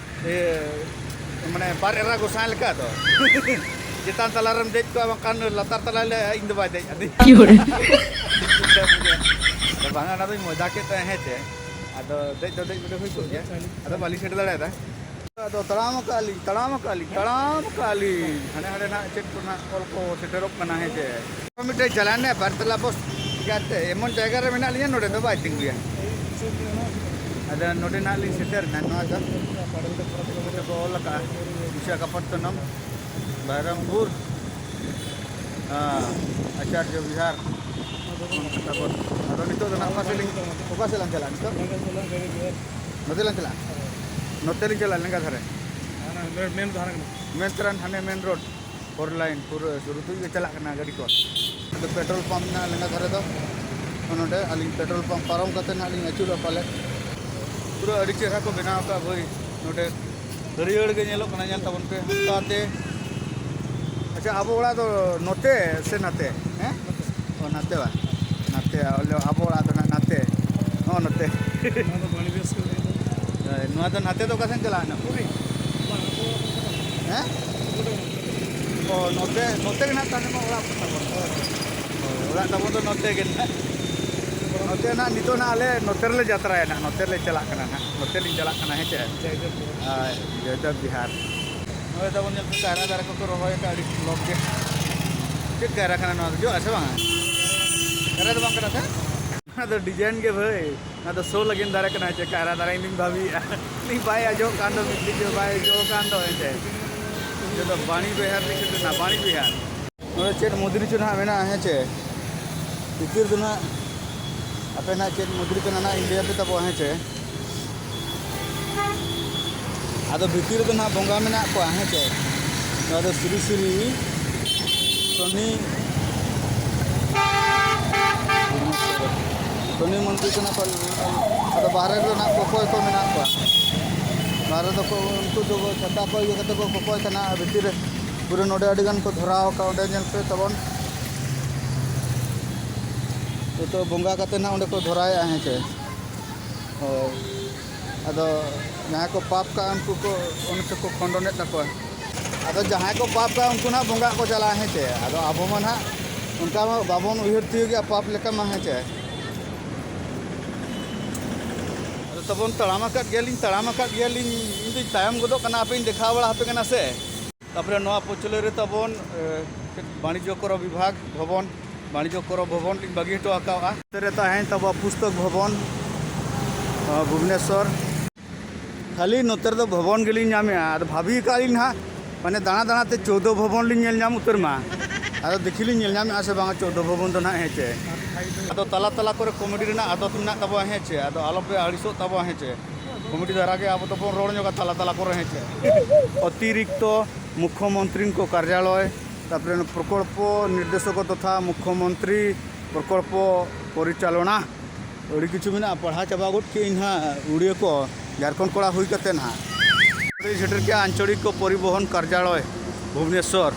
ᱮ, ᱢᱟᱱᱮ ᱵᱟᱨ ᱮᱨᱟ ᱜᱚᱸᱥᱟᱭ ᱞᱮᱠᱟ ᱫᱚ᱾ ᱪᱮᱛᱟᱱ ᱛᱟᱞᱟ ᱨᱮᱢ ᱫᱮᱡ ᱠᱚᱜᱼᱟ, ᱵᱟᱝᱠᱷᱟᱱ ᱞᱟᱛᱟᱨ ᱛᱟᱞᱟ ᱞᱮ ᱤᱧ ᱫᱚ ᱵᱟᱭ ᱫᱮᱡ ᱟᱹᱫᱤᱧ᱾ ᱵᱟᱝᱟ, ᱚᱱᱟ ᱫᱚᱧ ᱢᱚᱡᱟ ᱠᱮᱫ ᱛᱟᱦᱮᱸ, ᱦᱮᱸ ᱪᱮ? ᱟᱫᱚ ᱫᱮᱡ ᱫᱚ ᱫᱮᱡ ᱵᱚᱞᱮ ᱦᱩᱭ ᱠᱚᱜ ᱜᱮᱭᱟ, ᱟᱫᱚ ᱵᱟᱹᱞᱤᱧ ᱥᱮᱴᱮᱨ ᱫᱟᱲᱮᱭᱟᱫᱟ᱾ ᱟᱫᱚ ᱛᱟᱲᱟᱢ ᱟᱠᱟᱫ ᱞᱤᱧ, ᱛᱟᱲᱟᱢ ᱟᱠᱟᱫ ᱞᱤᱧ, ᱛᱟᱲᱟᱢ ᱟᱠᱟᱫ ᱞᱤᱧ᱾ ᱦᱟᱱᱮ ᱦᱟᱸᱰᱮ ᱱᱟᱦᱟᱜ ᱪᱮᱫ ᱠᱚ ᱱᱟᱦᱟᱜ ᱚᱞ ᱠᱚ ᱥᱮᱴᱮᱨᱚᱜ ᱠᱟᱱᱟ, ᱦᱮᱸ ᱪᱮ? ᱢᱤᱫᱴᱮᱡ ᱪᱟᱞᱟᱣ ᱮᱱᱟ ᱵᱟᱨ ᱛᱟᱞᱟ ᱵᱚᱥ ᱜᱟᱛᱮ, ᱮᱢᱚᱱ ᱡᱟᱭᱜᱟ ᱨᱮ ᱢᱮᱱᱟᱜ ᱞᱤᱧᱟ, ᱱᱚᱰᱮ ᱫᱚ ᱵᱟᱭ ᱛᱤᱸᱜᱩᱭᱟ᱾ ᱟᱫᱚ ᱱᱚᱰᱮ ᱱᱟᱦᱟᱜ ᱞᱤᱧ ᱥᱮᱴᱮᱨ ᱮᱱᱟ, ᱱᱚᱣᱟ ᱫᱚ ᱱᱚᱰᱮ ᱠᱚ ᱚᱞ ᱟᱠᱟᱫᱼᱟ, ᱵᱤᱥᱟᱠᱷᱟᱯᱚᱴᱱᱚᱢ, ᱵᱟᱦᱨᱚᱢᱯᱩᱨ᱾ ᱦᱮᱸ, ᱟᱪᱟᱨᱭᱚ ᱵᱤᱦᱟᱨ᱾ ᱟᱫᱚ ᱱᱤᱛᱚᱜ ᱫᱚ ᱱᱟᱜ ᱚᱠᱟ ᱥᱮᱫ ᱞᱤᱧ, ᱚᱠᱟ ᱥᱮᱫ ᱞᱟᱝ ᱪᱟᱞᱟᱜᱼᱟ ᱱᱤᱛᱚᱜ? ᱱᱚᱛᱮ ᱞᱟᱝ ᱪᱟᱞᱟᱜᱼᱟ᱾ ᱱᱚᱛᱮ ᱞᱤᱧ ᱪᱟᱞᱟᱜᱼᱟ, ᱞᱮᱸᱜᱟ ᱫᱷᱟᱨᱮ᱾ ᱢᱮᱱ ᱫᱷᱟᱨᱮ ᱠᱟᱱᱟ᱾ ᱢᱮᱱ ᱛᱚᱨᱟ ᱦᱟᱱᱮ ᱢᱮᱱ ᱨᱳᱰ᱾ ᱯᱷᱳᱨ ᱞᱟᱭᱤᱱ ᱯᱩᱨᱟᱹ ᱥᱩᱨ ᱛᱮᱜᱮ ᱪᱟᱞᱟᱜ ᱠᱟᱱᱟ ᱜᱟᱹᱰᱤ ᱠᱚ᱾ ᱟᱫᱚ ᱯᱮᱴᱨᱳᱞ ᱯᱟᱢᱯ ᱢᱮᱱᱟᱜᱼᱟ ᱞᱮᱸᱜᱟ ᱫᱷᱟᱨᱮ ᱫᱚ᱾ ᱱᱚᱰᱮ ᱟᱹᱞᱤᱧ ᱯᱮᱴᱨᱳᱞ ᱯᱟᱢᱯ ᱯᱟᱨᱚᱢ ᱠᱟᱛᱮ ᱱᱟᱜ ᱞᱤᱧ ᱟᱹᱪᱩᱨᱚᱜᱼᱟ ᱯᱟᱞᱮ᱾ ᱯᱩᱨᱟᱹ ᱟᱹᱰᱤ ᱪᱮᱦᱨᱟ ᱠᱚ ᱵᱮᱱᱟᱣ ᱟᱠᱟᱫᱼᱟ ᱵᱷᱟᱹᱭ᱾ ᱱᱚᱰᱮ ᱦᱟᱹᱨᱭᱟᱹᱲ ᱜᱮ ᱧᱮᱞᱚᱜ ᱠᱟᱱᱟ, ᱧᱮᱞ ᱛᱟᱵᱚᱱ ᱯᱮ᱾ ᱚᱱᱠᱟᱛᱮ, ᱟᱪᱪᱷᱟ, ᱟᱵᱚ ᱚᱲᱟᱜ ᱫᱚ ᱱᱚᱛᱮ ᱥᱮ ᱱᱟᱛᱮ? ᱦᱮᱸ? ᱚ, ᱱᱟᱛᱮ ᱵᱟ? ᱱᱟᱛᱮ, ᱟᱞᱮ ᱟᱵᱚ ᱚᱲᱟᱜ ᱫᱚ ᱱᱟᱜ ᱱᱟᱛᱮ᱾ ᱱᱚᱜᱼᱚ ᱱᱚᱛᱮ᱾ ᱱᱚᱣᱟ ᱫᱚ ᱵᱟᱹᱲᱤᱡ ᱵᱮᱥ ᱠᱚ ᱞᱟᱹᱭ ᱫᱟ᱾ ᱦᱳᱭ, ᱱᱚᱣᱟ ᱫᱚ ᱱᱟᱛᱮ ᱫᱚ ᱚᱠᱟ ᱥᱮᱱ ᱪᱟᱞᱟᱜ ᱠᱟᱱᱟ? ᱯᱩᱨᱤ? ᱵᱟᱝ, ᱟᱵᱚ ᱚᱲᱟᱜ ᱠᱷᱚᱱ ᱪᱟᱞᱟᱜ ᱠᱟᱱᱟ᱾ ᱦᱮᱸ? ᱚ, ᱱᱚᱛᱮ, ᱱᱚᱛᱮ ᱜᱮ ᱱᱟᱜ ᱛᱟᱦᱞᱮ ᱢᱟ ᱚᱲᱟᱜ ᱠᱚ ᱛᱟᱵᱚᱱ᱾ ᱦᱳᱭ, ᱚᱲᱟᱜ ᱛᱟᱵᱚᱱ ᱫᱚ ᱱᱚᱛᱮ ᱜᱮ ᱱᱟᱜ᱾ ᱱᱚᱛᱮ ᱱᱟᱜ ᱱᱤᱛᱚᱜ ᱱᱟᱜ ᱟᱞᱮ ᱱᱚᱛᱮ ᱨᱮᱞᱮ ᱡᱟᱛᱨᱟᱭᱟ ᱱᱟᱜ, ᱱᱚᱛᱮ ᱞᱮ ᱪᱟᱞᱟᱜ ᱠᱟᱱᱟ ᱱᱟᱜ, ᱱᱚᱛᱮ ᱞᱤᱧ ᱪᱟᱞᱟᱜ ᱠᱟᱱᱟ, ᱦᱮᱸ ᱪᱮ? ᱡᱚᱭᱫᱮᱵᱽ ᱵᱤᱦᱟᱨ᱾ ᱦᱳᱭ, ᱡᱚᱭᱫᱮᱵᱽ ᱵᱤᱦᱟᱨ᱾ ᱱᱚᱜᱼᱚᱭ ᱛᱟᱵᱚᱱ ᱧᱮᱞ ᱯᱮ, ᱠᱟᱭᱨᱟ ᱫᱟᱨᱮ ᱠᱚᱠᱚ ᱨᱚᱦᱚᱭ ᱟᱠᱟᱫ ᱟᱹᱰᱤ ᱞᱚᱜ ᱜᱮ᱾ ᱪᱮᱫ ᱠᱟᱭᱨᱟ ᱠᱟᱱᱟ ᱱᱚᱣᱟ ᱫᱚ? ᱡᱚᱜᱼᱟ ᱥᱮ ᱵᱟᱝᱟ? ᱠᱟᱭᱨᱟ ᱫᱚ ᱵᱟᱝ ᱠᱟᱱᱟ ᱥᱮ? ᱚᱱᱟ ᱫᱚ design ᱜᱮ ᱵᱷᱟᱹᱭ, ᱚᱱᱟ ᱫᱚ show ᱞᱟᱹᱜᱤᱫ ᱫᱟᱨᱮ ᱠᱟᱱᱟ ᱪᱮ ᱠᱟᱭᱨᱟ ᱫᱟᱨᱮ? ᱤᱧ ᱫᱩᱧ ᱵᱷᱟᱹᱵᱤᱭᱮᱫᱼᱟ᱾ ᱩᱱᱤ ᱵᱟᱭ ᱟᱸᱡᱚᱢᱚᱜ ᱠᱟᱱ ᱫᱚ, ᱢᱤᱫ ᱫᱤᱱ ᱫᱚ ᱵᱟᱭ ᱟᱸᱡᱚᱢᱚᱜ ᱠᱟᱱ ᱫᱚ ᱦᱮᱸ ᱪᱮ᱾ ᱱᱤᱛᱚᱜ ᱫᱚ ᱵᱟᱬᱤ ᱵᱤᱦᱟᱨ ᱞᱤᱧ ᱥᱮᱴᱮᱨ ᱮᱱᱟ, ᱵᱟᱬᱤ ᱵᱤᱦᱟᱨ᱾ ᱱᱚᱰᱮ ᱪᱮᱫ ᱢᱚᱱᱫᱤᱨ ᱪᱚ ᱱᱟᱦᱟᱜ ᱢᱮᱱᱟᱜᱼᱟ ᱦᱮᱸ ᱪᱮ? ᱵᱷᱤᱛᱤᱨ ᱫᱚ ᱱᱟᱦᱟᱜ ᱟᱯᱮ ᱱᱟᱦᱟᱜ ᱪᱮᱫ ᱢᱚᱱᱫᱤᱨ ᱠᱟᱱᱟ ᱱᱟᱦᱟᱜ ᱤᱧ ᱞᱟᱹᱭ ᱟᱯᱮ ᱛᱟᱵᱚ ᱦᱮᱸ ᱪᱮ? ᱟᱫᱚ ᱵᱷᱤᱛᱤᱨ ᱨᱮᱫᱚ ᱱᱟᱦᱟᱜ ᱵᱚᱸᱜᱟ ᱢᱮᱱᱟᱜ ᱠᱚᱣᱟ ᱦᱮᱸ ᱪᱮ? ᱱᱚᱣᱟ ᱫᱚ ᱥᱨᱤ ᱥᱨᱤ ᱥᱚᱱᱤ, ᱥᱚᱱᱤ ᱢᱚᱱᱫᱤᱨ ᱠᱟᱱᱟ ᱯᱟᱞᱮ᱾ ᱟᱫᱚ ᱵᱟᱦᱨᱮ ᱨᱮᱫᱚ ᱱᱟᱦᱟᱜ ᱠᱚᱠᱚᱭ ᱠᱚ ᱢᱮᱱᱟᱜ ᱠᱚᱣᱟ᱾ ᱵᱟᱦᱨᱮ ᱫᱚᱠᱚ ᱩᱱᱠᱩ ᱫᱚ ᱪᱷᱟᱛᱟ ᱠᱚ ᱤᱭᱟᱹ ᱠᱟᱛᱮ ᱠᱚ ᱠᱚᱠᱚᱭ ᱠᱟᱱᱟ, ᱟᱨ ᱵᱷᱤᱛᱤᱨ ᱨᱮ ᱯᱩᱨᱟᱹ ᱱᱚᱰᱮ ᱟᱹᱰᱤ ᱜᱟᱱ ᱠᱚ ᱫᱷᱚᱨᱟᱣ ᱟᱠᱟᱫ, ᱚᱸᱰᱮ ᱧᱮᱞ ᱯᱮ ᱛᱟᱵᱚᱱ᱾ ᱱᱤᱛᱚᱜ ᱵᱚᱸᱜᱟ ᱠᱟᱛᱮ ᱱᱟᱦᱟᱜ ᱚᱸᱰᱮ ᱠᱚ ᱫᱷᱚᱨᱟᱭᱮᱫᱼᱟ ᱦᱮᱸ ᱪᱮ᱾ ᱦᱳᱭ, ᱟᱫᱚ ᱡᱟᱦᱟᱸᱭ ᱠᱚ ᱯᱟᱯ ᱠᱟᱜᱼᱟ ᱩᱱᱠᱩ ᱠᱚ ᱚᱱᱛᱮ ᱠᱚ ᱠᱷᱚᱸᱰᱚᱱᱮᱫ ᱛᱟᱠᱚᱣᱟ᱾ ᱟᱫᱚ ᱡᱟᱦᱟᱸᱭ ᱠᱚ ᱯᱟᱯ ᱠᱟᱜᱼᱟ ᱩᱱᱠᱩ ᱱᱟᱦᱟᱜ ᱵᱚᱸᱜᱟ ᱠᱚ ᱪᱟᱞᱟᱜᱼᱟ ᱦᱮᱸ ᱪᱮ᱾ ᱟᱫᱚ ᱟᱵᱚ ᱢᱟ ᱱᱟᱦᱟᱜ ᱚᱱᱠᱟ ᱢᱟ ᱵᱟᱵᱚᱱ ᱩᱭᱦᱟᱹᱨ ᱛᱤᱭᱳᱜᱮᱜᱼᱟ ᱯᱟᱯ ᱞᱮᱠᱟ ᱢᱟ ᱦᱮᱸ ᱪᱮ᱾ ᱟᱫᱚ ᱛᱟᱵᱚᱱ ᱛᱟᱲᱟᱢ ᱟᱠᱟᱫ ᱜᱮᱭᱟᱞᱤᱧ, ᱛᱟᱲᱟᱢ ᱟᱠᱟᱫ ᱜᱮᱭᱟᱞᱤᱧ, ᱤᱧ ᱫᱩᱧ ᱛᱟᱭᱚᱢ ᱜᱚᱫᱚᱜ ᱠᱟᱱᱟ, ᱟᱯᱮᱧ ᱫᱮᱠᱷᱟᱣ ᱵᱟᱲᱟ ᱟᱯᱮ ᱠᱟᱱᱟ ᱥᱮ᱾ ᱛᱟᱯᱚᱨᱮ ᱱᱚᱣᱟ ᱯᱟᱹᱪᱷᱞᱟᱹ ᱨᱮ ᱛᱟᱵᱚᱱ, ᱮ, ᱪᱮᱫ, ᱵᱟᱬᱤᱡᱽᱡᱚ ᱠᱚᱨ ᱵᱤᱵᱷᱟᱜᱽ ᱵᱷᱚᱵᱚᱱ, ᱵᱟᱬᱤᱡᱽᱡᱚ ᱠᱚᱨ ᱵᱷᱚᱵᱚᱱ ᱞᱤᱧ ᱵᱟᱹᱜᱤ ᱦᱚᱴᱚ ᱟᱠᱟᱫᱼᱟ᱾ ᱱᱚᱛᱮ ᱨᱮ ᱛᱟᱦᱮᱸᱭᱮᱱ ᱛᱟᱵᱚᱣᱟ ᱯᱩᱥᱛᱚᱠ ᱵᱷᱚᱵᱚᱱ, ᱱᱚᱣᱟ ᱵᱷᱩᱵᱽᱱᱮᱥᱚᱨ᱾ ᱠᱷᱟᱹᱞᱤ ᱱᱚᱛᱮ ᱨᱮᱫᱚ ᱵᱷᱚᱵᱚᱱ ᱜᱮᱞᱤᱧ ᱧᱟᱢᱮᱜᱼᱟ᱾ ᱟᱫᱚ ᱵᱷᱟᱹᱵᱤ ᱟᱠᱟᱫ ᱞᱤᱧ ᱱᱟᱦᱟᱜ, ᱢᱟᱱᱮ ᱫᱟᱬᱟ ᱫᱟᱬᱟ ᱛᱮ ᱪᱳᱫᱽᱫᱳ ᱵᱷᱚᱵᱚᱱ ᱞᱤᱧ ᱧᱮᱞ ᱧᱟᱢ ᱩᱛᱟᱹᱨ ᱢᱟ᱾ ᱟᱫᱚ ᱫᱮᱠᱷᱤ ᱞᱤᱧ ᱧᱮᱞ ᱧᱟᱢᱮᱫᱼᱟ ᱥᱮ ᱵᱟᱝ ᱪᱳᱫᱫᱳ ᱵᱷᱚᱵᱚᱱ ᱫᱚ ᱱᱟᱦᱟᱜ, ᱦᱮᱸ ᱪᱮ? ᱟᱫᱚ ᱛᱟᱞᱟ ᱛᱟᱞᱟ ᱠᱚᱨᱮ ᱠᱚᱢᱮᱰᱤ ᱨᱮᱱᱟᱜ ᱟᱫᱚᱛ ᱢᱮᱱᱟᱜ ᱛᱟᱵᱚᱣᱟ, ᱦᱮᱸ ᱪᱮ? ᱟᱫᱚ ᱟᱞᱚᱯᱮ ᱟᱹᱲᱤᱥᱚᱜ ᱛᱟᱵᱚᱣᱟ, ᱦᱮᱸ ᱪᱮ? ᱠᱚᱢᱮᱰᱤ ᱫᱷᱟᱨᱟ ᱜᱮ ᱟᱵᱚ ᱫᱚᱵᱚᱱ ᱨᱚᱲ ᱧᱚᱜᱟ ᱛᱟᱞᱟ ᱛᱟᱞᱟ ᱠᱚᱨᱮ, ᱦᱮᱸ ᱪᱮ? ᱚᱛᱤᱨᱤᱠᱛᱚ ᱢᱩᱠᱷᱭᱚᱢᱚᱱᱛᱨᱤ ᱠᱚ ᱠᱟᱨᱡᱟᱞᱚᱭ, ᱛᱟᱨᱯᱚᱨᱮ ᱯᱨᱚᱠᱚᱞᱯᱚ ᱱᱤᱨᱫᱮᱥᱚᱠ ᱛᱚᱛᱷᱟ ᱢᱩᱠᱷᱭᱚᱢᱚᱱᱛᱨᱤ ᱯᱨᱚᱠᱚᱞᱯᱚ ᱯᱚᱨᱤᱪᱟᱞᱚᱱᱟ, ᱟᱹᱰᱤ ᱠᱤᱪᱷᱩ ᱢᱮᱱᱟᱜᱼᱟ, ᱯᱟᱲᱦᱟᱣ ᱪᱟᱵᱟ ᱜᱚᱫ ᱠᱮᱜ ᱟᱹᱧ ᱦᱟᱸᱜ ᱩᱲᱤᱭᱟᱹ ᱠᱚ, ᱡᱷᱟᱲᱠᱷᱚᱸᱰ ᱠᱚᱲᱟ ᱦᱩᱭ ᱠᱟᱛᱮ ᱦᱟᱸᱜ᱾ ᱱᱚᱸᱰᱮ ᱥᱮᱴᱮᱨ ᱠᱮᱜᱼᱟ ᱟᱧᱪᱚᱲᱤᱠ ᱯᱚᱨᱤᱵᱚᱦᱚᱱ ᱠᱟᱨᱡᱟᱞᱚᱭ, ᱵᱷᱩᱵᱽᱱᱮᱥᱚᱨ᱾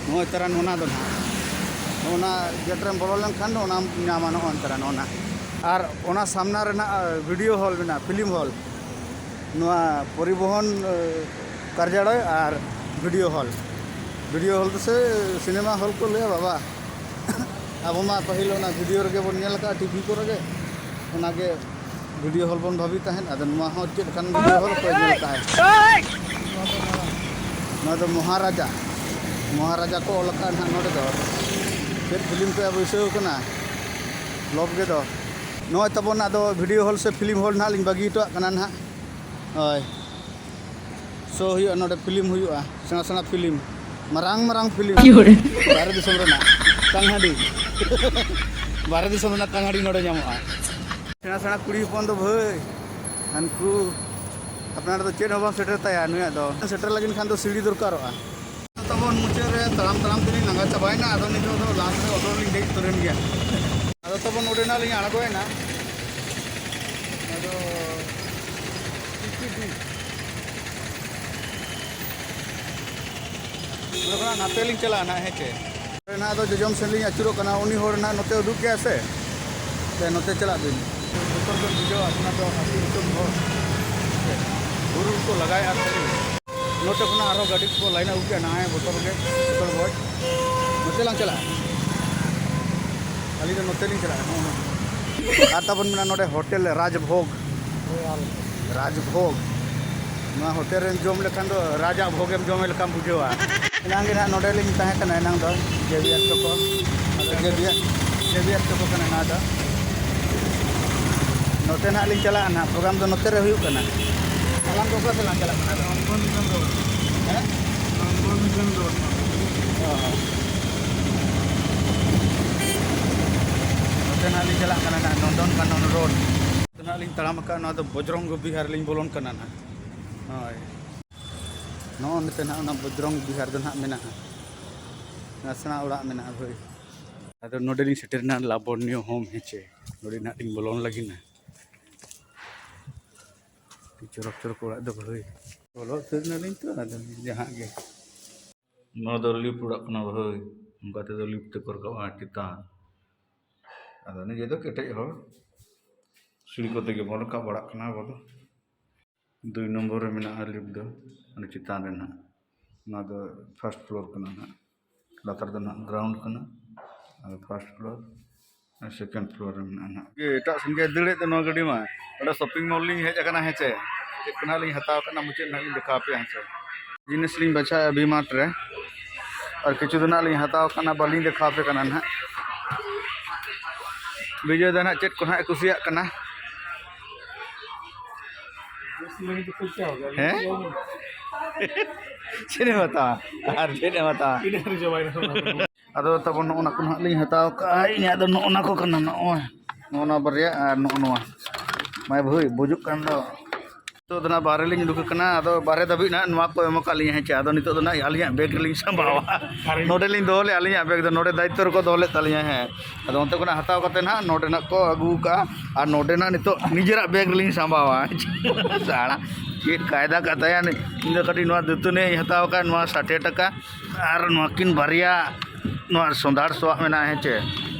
ᱱᱚᱜᱼᱚᱭ ᱛᱟᱨᱟ ᱱᱚᱣᱟ ᱫᱚ ᱱᱟᱦᱟᱜ, ᱚᱱᱟ ᱜᱮᱴ ᱨᱮᱢ ᱵᱚᱞᱚ ᱞᱮᱱᱠᱷᱟᱱ ᱫᱚ ᱚᱱᱟᱢ ᱧᱟᱢᱟ, ᱱᱚᱜᱼᱚᱭ ᱛᱟᱨᱟ ᱱᱚᱜᱼᱚ ᱱᱟ᱾ ᱟᱨ ᱚᱱᱟ ᱥᱟᱢᱱᱟ ᱨᱮᱱᱟᱜ, ᱟᱸ, ᱵᱷᱤᱰᱤᱭᱳ ᱦᱚᱞ ᱢᱮᱱᱟᱜᱼᱟ, ᱯᱷᱤᱞᱢ ᱦᱚᱞ᱾ ᱱᱚᱣᱟ ᱯᱚᱨᱤᱵᱚᱦᱚᱱ, ᱟᱸ, ᱠᱟᱨᱡᱟᱞᱚᱭ ᱟᱨ ᱵᱷᱤᱰᱤᱭᱳ ᱦᱚᱞ᱾ ᱵᱷᱤᱰᱤᱭᱳ ᱦᱚᱞ ᱫᱚ ᱥᱮ ᱥᱤᱱᱮᱢᱟ ᱦᱚᱞ ᱠᱚ ᱞᱟᱹᱭᱟ ᱵᱟᱵᱟ᱾ ᱟᱵᱚ ᱢᱟ ᱯᱟᱹᱦᱤᱞ ᱚᱱᱟ ᱵᱷᱤᱰᱤᱭᱳ ᱨᱮᱜᱮ ᱵᱚᱱ ᱧᱮᱞ ᱟᱠᱟᱫᱼᱟ, ᱴᱤᱵᱷᱤ ᱠᱚᱨᱮ ᱜᱮ᱾ ᱚᱱᱟᱜᱮ ᱵᱷᱤᱰᱤᱭᱳ ᱦᱚᱞ ᱵᱚᱱ ᱵᱷᱟᱹᱵᱤ ᱛᱟᱦᱮᱸᱫ᱾ ᱟᱫᱚ ᱱᱚᱣᱟ ᱦᱚᱸ ᱪᱮᱫ ᱞᱮᱠᱟᱱ ᱵᱷᱤᱰᱤᱭᱳ ᱦᱚᱞ ᱚᱠᱚᱭ ᱧᱮᱞ ᱠᱟᱜᱼᱟᱭ? ᱱᱚᱣᱟ ᱫᱚ ᱢᱚᱦᱟᱨᱟᱡᱟ, ᱢᱚᱦᱟᱨᱟᱡᱟ ᱠᱚ ᱚᱞ ᱟᱠᱟᱫ ᱱᱟᱦᱟᱜ ᱱᱚᱰᱮ ᱫᱚ᱾ ᱪᱮᱫ ᱯᱷᱤᱞᱢ ᱠᱚ ᱵᱟᱹᱭᱥᱟᱹᱣ ᱠᱟᱱᱟ, ᱞᱚᱵᱽ ᱜᱮ ᱫᱚ᱾ ᱱᱚᱜᱼᱚᱭ ᱛᱟᱵᱚᱱ ᱟᱫᱚ ᱵᱷᱤᱰᱤᱭᱳ ᱦᱚᱞ ᱥᱮ ᱯᱷᱤᱞᱢ ᱦᱚᱞ ᱱᱟᱦᱟᱜ ᱞᱤᱧ ᱵᱟᱹᱜᱤ ᱦᱚᱴᱚᱣᱟᱜ ᱠᱟᱱᱟ ᱱᱟᱦᱟᱜ᱾ ᱦᱳᱭ, ᱥᱳ ᱦᱩᱭᱩᱜᱼᱟ ᱱᱚᱰᱮ, ᱯᱷᱤᱞᱢ ᱦᱩᱭᱩᱜᱼᱟ, ᱥᱮᱬᱟ ᱥᱮᱬᱟ ᱯᱷᱤᱞᱢ, ᱢᱟᱨᱟᱝ ᱢᱟᱨᱟᱝ ᱯᱷᱤᱞᱢ᱾ ᱵᱟᱦᱨᱮ ᱫᱤᱥᱚᱢ ᱨᱮᱱᱟᱜ ᱠᱟᱝᱦᱟᱰᱤ, ᱵᱟᱦᱨᱮ ᱫᱤᱥᱚᱢ ᱨᱮᱱᱟᱜ ᱠᱟᱝᱦᱟᱰᱤ ᱱᱚᱰᱮ ᱧᱟᱢᱚᱜᱼᱟ᱾ ᱥᱮᱬᱟ ᱥᱮᱬᱟ ᱠᱩᱲᱤ ᱦᱚᱯᱚᱱ ᱫᱚ ᱵᱷᱟᱹᱭ, ᱦᱟᱱᱠᱩ ᱟᱯᱱᱟᱨ ᱫᱚ ᱪᱮᱫ ᱦᱚᱸ ᱵᱟᱝ ᱥᱮᱴᱮᱨ ᱛᱟᱭᱟ ᱱᱩᱭᱟᱜ ᱫᱚ᱾ ᱥᱮᱴᱮᱨ ᱞᱟᱹᱜᱤᱫ ᱠᱷᱟᱱ ᱫᱚ ᱥᱤᱲᱤ ᱫᱚᱨᱠᱟᱨᱚᱜᱼᱟ᱾ ᱛᱟᱵᱚᱱ ᱢᱩᱪᱟᱹᱫ ᱨᱮ ᱛᱟᱲᱟᱢ ᱛᱟᱲᱟᱢ ᱛᱮᱞᱤᱧ ᱞᱟᱸᱜᱟ ᱪᱟᱵᱟᱭᱮᱱᱟ, ᱟᱫᱚ ᱱᱤᱛᱚᱜ ᱫᱚ ᱞᱟᱥᱴ ᱨᱮ ᱚᱴᱳ ᱨᱮᱞᱤᱧ ᱫᱮᱡ ᱩᱛᱟᱹᱨᱮᱱ ᱜᱮᱭᱟ᱾ ᱟᱫᱚ ᱛᱟᱵᱚᱱ ᱱᱚᱰᱮ ᱱᱟᱜ ᱞᱤᱧ ᱟᱬᱜᱚᱭᱮᱱᱟ᱾ ᱟᱫᱚ ᱪᱤᱠᱤ ᱫᱤ ᱚᱸᱰᱮ ᱠᱷᱚᱱᱟᱜ ᱱᱟᱛᱮ ᱞᱤᱧ ᱪᱟᱞᱟᱜᱼᱟ ᱱᱟᱜ, ᱦᱮᱸ ᱪᱮ? ᱱᱟᱜ ᱫᱚ ᱡᱚᱡᱚᱢ ᱥᱮᱫ ᱞᱤᱧ ᱟᱹᱪᱩᱨᱚᱜ ᱠᱟᱱᱟ, ᱩᱱᱤ ᱦᱚᱲ ᱱᱟᱜ ᱱᱚᱛᱮ ᱩᱫᱩᱜ ᱠᱮᱜᱼᱟ ᱥᱮ, ᱥᱮ ᱱᱚᱛᱮ ᱪᱟᱞᱟᱜ ᱵᱤᱱ᱾ ᱵᱚᱛᱚᱨ ᱵᱮᱱ ᱵᱩᱡᱷᱟᱹᱣᱟ, ᱟᱯᱱᱟᱨ ᱫᱚ ᱟᱹᱛᱩ ᱫᱤᱥᱚᱢ ᱦᱚᱲ᱾ ᱦᱩᱨᱩ ᱠᱚ ᱞᱟᱜᱟᱭᱮᱫᱼᱟ ᱠᱷᱟᱹᱞᱤ᱾ ᱱᱚᱛᱮ ᱠᱷᱚᱱᱟᱜ ᱟᱨᱦᱚᱸ ᱜᱟᱹᱰᱤ ᱠᱚᱠᱚ ᱞᱟᱭᱤᱱᱟ, ᱩᱫᱩᱜ ᱠᱮᱜᱼᱟ ᱱᱟᱜ ᱵᱚᱛᱚᱨ ᱜᱮ, ᱵᱚᱛᱚᱨ ᱵᱚᱡ᱾ ᱱᱚᱛᱮ ᱞᱟᱝ ᱪᱟᱞᱟᱜᱼᱟ, ᱟᱹᱞᱤᱧ ᱫᱚ ᱱᱚᱛᱮ ᱞᱤᱧ ᱪᱟᱞᱟᱜᱼᱟ᱾ ᱦᱚᱸ, ᱦᱚᱸ᱾ ᱟᱨ ᱛᱟᱵᱚᱱ ᱢᱮᱱᱟᱜᱼᱟ ᱱᱚᱰᱮ ᱦᱳᱴᱮᱞ ᱨᱟᱡᱽᱵᱷᱳᱜᱽ᱾ ᱨᱟᱡᱽᱵᱷᱳᱜᱽ᱾ ᱱᱚᱣᱟ ᱦᱳᱴᱮᱞ ᱨᱮᱢ ᱡᱚᱢ ᱞᱮᱠᱷᱟᱱ ᱫᱚ ᱨᱟᱡᱽ ᱟᱜ ᱵᱷᱳᱜᱽ ᱮᱢ ᱡᱚᱢ ᱞᱮᱠᱟᱢ ᱵᱩᱡᱷᱟᱹᱣᱟ᱾ ᱮᱱᱟᱝ ᱜᱮ ᱱᱟᱦᱟᱜ ᱱᱚᱰᱮ ᱞᱤᱧ ᱛᱟᱦᱮᱸ ᱠᱟᱱᱟ, ᱮᱱᱟᱝ ᱫᱚ ᱡᱮ ᱵᱤ ᱟᱨ ᱛᱟᱠᱚ, ᱟᱫᱚ ᱡᱮ ᱵᱤ ᱟᱨ, ᱡᱮ ᱵᱤ ᱟᱨ ᱛᱟᱠᱚ ᱠᱟᱱᱟ ᱱᱚᱣᱟ ᱫᱚ᱾ ᱱᱚᱛᱮ ᱱᱟᱦᱟᱜ ᱞᱤᱧ ᱪᱟᱞᱟᱜᱼᱟ ᱱᱟᱦᱟᱜ, ᱯᱨᱳᱜᱨᱟᱢ ᱫᱚ ᱱᱚᱛᱮ ᱨᱮ ᱦᱩᱭᱩᱜ ᱠᱟᱱᱟ᱾ ᱟᱞᱟᱝ ᱫᱚ ᱚᱠᱟ ᱥᱮᱫ ᱞᱟᱝ ᱪᱟᱞᱟᱜ ᱠᱟᱱᱟ ᱟᱫᱚ? ᱦᱮᱸ? ᱚ ᱦᱚᱸ᱾ ᱱᱟᱦᱟᱜ ᱞᱤᱧ ᱪᱟᱞᱟᱜ ᱠᱟᱱᱟ ᱱᱟᱦᱟᱜ ᱱᱚᱱᱫᱚᱱ ᱠᱟᱱᱚᱱ ᱨᱳᱰ᱾ ᱱᱟᱦᱟᱜ ᱞᱤᱧ ᱛᱟᱲᱟᱢ ᱟᱠᱟᱫ, ᱱᱚᱣᱟ ᱫᱚ ᱵᱚᱡᱽᱨᱚᱝᱜᱚ ᱵᱤᱦᱟᱨ ᱞᱤᱧ ᱵᱚᱞᱚᱱ ᱠᱟᱱᱟ ᱱᱟᱦᱟᱜ᱾ ᱦᱳᱭ, ᱱᱚᱜᱼᱚ ᱱᱚᱛᱮ ᱱᱟᱦᱟᱜ ᱚᱱᱟ ᱵᱚᱡᱽᱨᱚᱝᱜᱚ ᱵᱤᱦᱟᱨ ᱫᱚ ᱱᱟᱦᱟᱜ ᱢᱮᱱᱟᱜᱼᱟ, ᱱᱟᱥᱮᱱᱟᱜ ᱚᱲᱟᱜ ᱢᱮᱱᱟᱜᱼᱟ ᱵᱷᱟᱹᱭ᱾ ᱟᱫᱚ ᱱᱚᱰᱮ ᱞᱤᱧ ᱥᱮᱴᱮᱨ ᱮᱱᱟ, ᱞᱟᱵᱚᱱᱭᱚ ᱦᱳᱢ ᱦᱮᱸᱪᱮ, ᱱᱚᱰᱮ ᱱᱟᱦᱟᱜ ᱞᱤᱧ ᱵᱚᱞᱚᱱ ᱞᱟᱹᱜᱤᱫ ᱱᱟ᱾ ᱟᱹᱰᱤ ᱪᱚᱨᱚᱠ ᱪᱚᱨᱚᱠ ᱚᱲᱟᱜ ᱫᱚ ᱵᱷᱟᱹᱭ᱾ ᱵᱚᱞᱚ ᱩᱛᱟᱹᱨ ᱮᱱᱟᱞᱤᱧ ᱛᱚ, ᱟᱫᱚ ᱡᱟᱦᱟᱸ ᱜᱮ᱾ ᱱᱚᱣᱟ ᱫᱚ ᱞᱤᱯᱷᱴ ᱚᱲᱟᱜ ᱠᱟᱱᱟ ᱵᱷᱟᱹᱭ, ᱚᱱᱠᱟ ᱛᱮᱫᱚ ᱞᱤᱯᱷᱴ ᱛᱮᱠᱚ ᱨᱟᱠᱟᱵᱼᱟ ᱪᱮᱛᱟᱱ᱾ ᱟᱫᱚ ᱱᱤᱡᱮ ᱫᱚ ᱠᱮᱴᱮᱡ ᱦᱚᱲ, ᱥᱤᱲᱤ ᱠᱚᱛᱮ ᱜᱮᱵᱚᱱ ᱨᱟᱠᱟᱵ ᱵᱟᱲᱟᱜ ᱠᱟᱱᱟ ᱟᱵᱚ ᱫᱚ᱾ ᱫᱩᱭ ᱱᱚᱢᱵᱚᱨ ᱨᱮ ᱢᱮᱱᱟᱜᱼᱟ ᱞᱤᱯᱷᱴ ᱫᱚ, ᱚᱱᱟ ᱪᱮᱛᱟᱱ ᱨᱮ ᱱᱟᱦᱟᱜ᱾ ᱱᱚᱣᱟ ᱫᱚ ᱯᱷᱟᱥᱴ ᱯᱷᱞᱳᱨ ᱠᱟᱱᱟ ᱱᱟᱦᱟᱜ, ᱞᱟᱛᱟᱨ ᱫᱚ ᱱᱟᱦᱟᱜ ᱜᱨᱟᱣᱩᱱᱰ ᱠᱟᱱᱟ, ᱟᱫᱚ ᱯᱷᱟᱥᱴ ᱯᱷᱞᱳᱨ ᱟᱨ ᱥᱮᱠᱮᱱᱰ ᱯᱷᱞᱳᱨ ᱨᱮ ᱢᱮᱱᱟᱜᱼᱟ ᱱᱟᱦᱟᱜ᱾ ᱮᱴᱟᱜ ᱥᱮᱱ ᱜᱮ ᱫᱟᱹᱲᱮᱫ ᱫᱚ ᱱᱚᱣᱟ ᱜᱟᱹᱰᱤ ᱢᱟ᱾ ᱱᱚᱰᱮ ᱥᱚᱯᱤᱝ ᱢᱚᱞ ᱞᱤᱧ ᱦᱮᱡ ᱟᱠᱟᱱᱟ, ᱦᱮᱸ ᱪᱮ, ᱪᱮᱫ ᱠᱚ ᱱᱟᱦᱟᱜ ᱞᱤᱧ ᱦᱟᱛᱟᱣ ᱠᱟᱱᱟ ᱢᱩᱪᱟᱹᱫ ᱱᱟᱦᱟᱜ ᱞᱤᱧ ᱫᱮᱠᱷᱟᱣ ᱟᱯᱮᱭᱟ, ᱦᱮᱸ ᱪᱮ᱾ ᱡᱤᱱᱤᱥ ᱞᱤᱧ ᱵᱟᱪᱷᱟᱣᱮᱫᱼᱟ ᱵᱷᱤ ᱢᱟᱨᱴ ᱨᱮ, ᱟᱨ ᱠᱤᱪᱷᱩ ᱫᱚ ᱱᱟᱦᱟᱜ ᱞᱤᱧ ᱦᱟᱛᱟᱣ ᱠᱟᱱᱟ, ᱵᱟᱹᱞᱤᱧ ᱫᱮᱠᱷᱟᱣ ᱟᱯᱮ ᱠᱟᱱᱟ ᱱᱟᱦᱟᱜ᱾ ᱵᱤᱡᱚᱭ ᱫᱟ ᱱᱟᱦᱟᱜ ᱪᱮᱫ ᱠᱚ ᱱᱟᱦᱟᱜ ᱮ ᱠᱩᱥᱤᱭᱟᱜ ᱠᱟᱱᱟ᱾ ᱦᱮᱸ? ᱪᱮᱫ ᱮᱢ ᱦᱟᱛᱟᱣᱟ? ᱟᱨ ᱪᱮᱫ ᱮᱢ ᱦᱟᱛᱟᱣᱟ? ᱟᱫᱚ ᱛᱟᱵᱚᱱ ᱱᱚᱜᱼᱚ ᱱᱟ ᱠᱚ ᱱᱟᱦᱟᱜ ᱞᱤᱧ ᱦᱟᱛᱟᱣ ᱠᱟᱜᱼᱟ᱾ ᱤᱧᱟᱹᱜ ᱫᱚ ᱱᱚᱜᱼᱚ ᱱᱟ ᱠᱚ ᱠᱟᱱᱟ, ᱱᱚᱜᱼᱚᱭ ᱱᱚᱜᱼᱚ ᱱᱟ ᱵᱟᱨᱭᱟ ᱟᱨ ᱱᱚᱜᱼᱚ ᱱᱚᱣᱟ᱾ ᱢᱟᱭ ᱵᱷᱟᱹᱭ ᱵᱩᱡᱩᱜ ᱠᱟᱱ ᱫᱚ᱾ ᱱᱤᱛᱚᱜ ᱫᱚ ᱱᱟᱦᱟᱜ ᱵᱟᱦᱨᱮ ᱞᱤᱧ ᱩᱰᱩᱠ ᱟᱠᱟᱱᱟ, ᱟᱫᱚ ᱵᱟᱦᱨᱮ ᱫᱷᱟᱹᱵᱤᱡ ᱱᱟᱦᱟᱜ ᱱᱚᱣᱟ ᱠᱚ ᱮᱢ ᱟᱠᱟᱫ ᱞᱤᱧᱟ, ᱦᱮᱸ ᱪᱮ᱾ ᱟᱫᱚ ᱱᱤᱛᱚᱜ ᱫᱚ ᱱᱟᱦᱟᱜ ᱟᱹᱞᱤᱧᱟᱜ ᱵᱮᱜᱽ ᱨᱮᱞᱤᱧ ᱥᱟᱢᱵᱟᱣᱟ᱾ ᱱᱚᱰᱮ ᱞᱤᱧ ᱫᱚᱦᱚ ᱞᱮᱫᱼᱟ ᱟᱹᱞᱤᱧᱟᱜ ᱵᱮᱜᱽ ᱫᱚ, ᱱᱚᱰᱮ ᱫᱟᱭᱤᱛᱛᱚ ᱨᱮᱠᱚ ᱫᱚᱦᱚ ᱞᱮᱫ ᱛᱟᱹᱞᱤᱧᱟ, ᱦᱮᱸ᱾ ᱟᱫᱚ ᱚᱱᱛᱮ ᱠᱷᱚᱱᱟᱜ ᱦᱟᱛᱟᱣ ᱠᱟᱛᱮ ᱱᱟᱦᱟᱜ ᱱᱚᱰᱮ ᱱᱟᱦᱟᱜ ᱠᱚ ᱟᱹᱜᱩ ᱟᱠᱟᱫᱼᱟ, ᱟᱨ ᱱᱚᱰᱮ ᱱᱟᱦᱟᱜ ᱱᱤᱛᱚᱜ ᱱᱤᱡᱮᱨᱟᱜ ᱵᱮᱜᱽ ᱨᱮᱞᱤᱧ ᱥᱟᱢᱵᱟᱣᱟ᱾ ᱥᱟᱲᱟ, ᱪᱮᱫ ᱠᱟᱭᱫᱟ ᱠᱟᱛᱷᱟᱭᱟ᱾ ᱤᱧ ᱫᱚ ᱠᱟᱹᱴᱤᱡ ᱱᱚᱣᱟ ᱫᱟᱹᱛᱟᱹᱱᱤ ᱦᱟᱛᱟᱣ ᱟᱠᱟᱫ, ᱱᱚᱣᱟ ᱥᱟᱴᱷᱮ ᱴᱟᱠᱟ, ᱟᱨ ᱱᱚᱣᱟ ᱠᱤᱱ ᱵᱟᱨᱭᱟ, ᱱᱚᱣᱟ ᱥᱚᱸᱫᱷᱟᱲ ᱥᱚᱣᱟᱜ ᱢᱮᱱᱟᱜᱼᱟ, ᱦᱮᱸ ᱪᱮ᱾